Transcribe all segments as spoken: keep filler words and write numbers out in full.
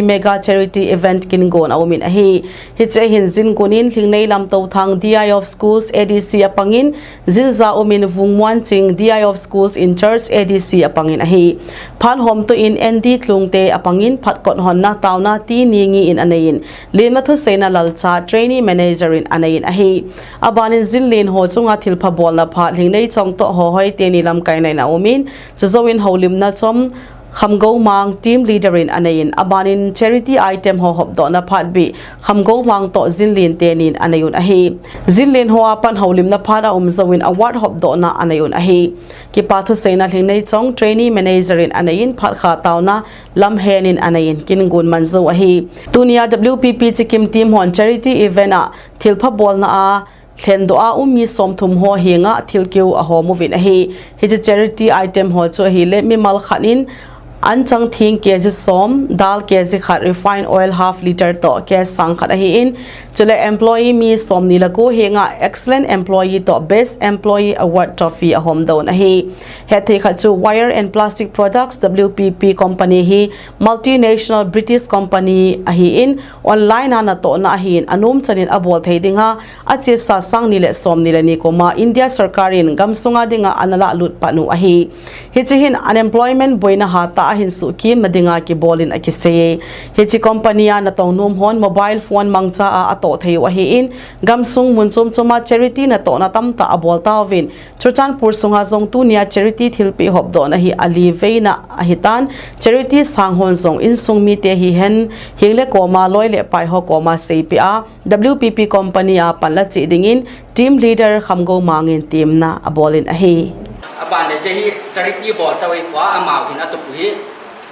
Mega Charity Event kingon aumin ahi. Hiche hin Jingun in Lhingnei Lamtouthang D I of Schools A D C apangin, Jinja umin Vungmuanching D I of Schools in Charge A D C apangin ahi. Phat homtoh in N D Tlungte apangin phatkot honna taona T Ningi in aneiyin, Lenma Thuseina Lalcha Trainee Manager in aneiyin ahi. Abanin Jinlen ho chunga thilpha bolna phat Lhingnei Chongtoh Hohoi teni lamkaina in aumin, chujouvin houlimna chom Khamgoumang team leader in aneiyin, abanin charity item ho hopdohna phat bih Khamgoumang toh Jinlen tenin aneiyun ahi. Jinlen hoa pan houlimna phat aum jouvin award hopdohna aneiyun ahi. Kipa thuseina Lhingnei Chong Trainee Manager in aneiyin, phatkha taona Lamhen in aneiyin, kingon manjou ahi. Tunia W P P Chikim team hon charity event a thilpha bolna a lhendoh a um mi somthum ho henga thilkeu ahomuvin ahi. Hiche charity item ho chu ahile, mimal khat in anchang thing K G som, dal K G khat, refined oil half litre toh cash sang khat ahin, chule employee mi somni le ko henga excellent employee toh best employee award trophy ahomdoh un ahi. Hetthei khat chu Wire and Plastic Products W P P company hi multinational British company ahin, online a natohna ahin, anom chanin abol thei dinga achesa sang ni le somni le ni koma India sorkar in gamsunga dinga ana lahlut pan u ahi. Hiche hin unemployment boina hatah a hin suhkimna dinga kibolin akiseiye. Hiche company a natong nom hon mobile phone mangcha a atoh thei u ahin, gamsung mun chom choma charity natohna tamtah abol tauvin, Churachandpur sunga jong tunia charity thilpeh hopdohna hi ali veina ahitan, charity sang hon jong insung mite hihen, heng le koma, loi le pai ho koma seipeh a, W P P company a panla cheh dingin team leader Khamgoumang in temna abolin ahi. Aban le hiche hi charity bol chauve pua, amau hin atup u hi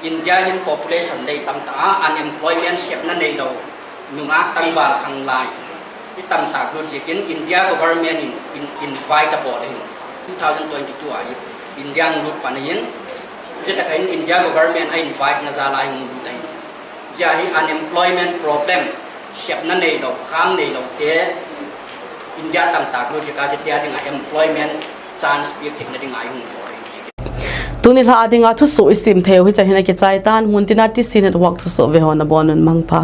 India hin population nei tamtah a, unemployment sepna neilou, nungah tangval khanglai hi tamtah lut jeh in India government in, in invite abol ahin, two thousand twenty-two a hi India hung lut pan ahin, hiche tah a hin India government a invite na jal a hi hung lut ahin. Hiche hi unemployment problem sepna neilou, kham neilou te India tamtah lut jeh a, hiche te a dinga employment chance peh theina dinga hi hung bol ahi. Tuni lha a dinga thusoh isim theiu hichan hin akichai tan, muntina T C Network thusoh ve ho nabonun mangpha.